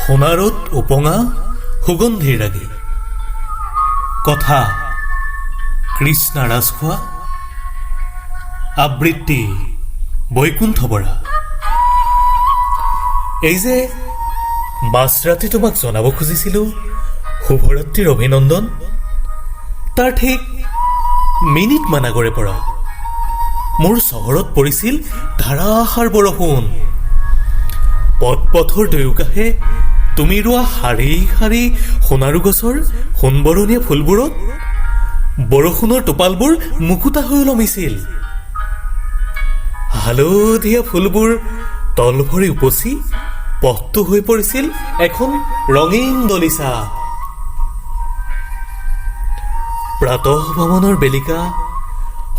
সোণাৰুত ওপঙা সুগন্ধিৰ লাগি। কথা কৃষ্ণা ৰাজখোৱা, আবৃত্তি বৈকুণ্ঠ বৰা। এই যে মাজৰাতি তোমাক জনাব খুজিছিলো শুভৰাত্ৰিৰ অভিনন্দন, তাৰ ঠিক মিনিটমান আগৰে পৰা মোৰ চহৰত পৰিছিল ধাৰাসাৰ বৰষুণ। পথ পথৰ দুয়োকাষে তুমি ৰোৱা শাৰী শাৰী সোণাৰু গছৰ সোণবৰণীয়া ফুলবোৰত বৰষুণৰ টোপালবোৰ মুকুতা হৈ ওলমিছিল। হালধীয়া ফুলবোৰ তল ভৰি উপচি পথটো হৈ পৰিছিল এখন ৰঙীন দলিচা। প্ৰাতঃ ভ্ৰমণৰ বেলিকা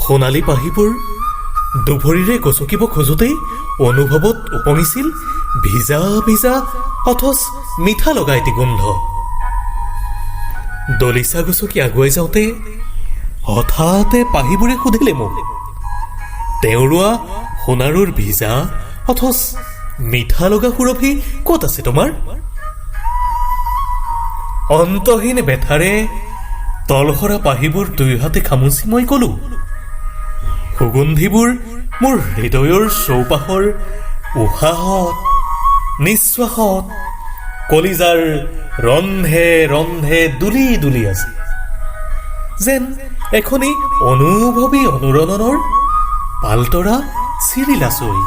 সোণালী পাহিবোৰ দুভৰিৰে গচকিব খোজোতেই অনুভৱত উপঙিছিল ভিজা ভিজা অথচ মিঠা লগা এটি গোন্ধ। দলিচা গচকি আগুৱাই যাওঁতে হঠাতে পাহিবোৰে সুধিলে মোক, তেওঁ ৰোৱা সোণাৰুৰ ভিজা অথচ মিঠা লগা সুৰভি ক'ত আছে তোমাৰ? অন্তহীন বেথাৰে তলসৰা পাহিবোৰ দুই হাতে খামুচি মই কলো, সুগন্ধিবোৰ মোৰ হৃদয়ৰ চৌপাশৰ উশাহত, নিশ্বাসত, কলিজাৰ ৰন্ধে ৰন্ধে দুলি দুলি আছে, যেন এখনি অনুভৱী অনুৰণনৰ পালতৰা চিৰিলাচৈ।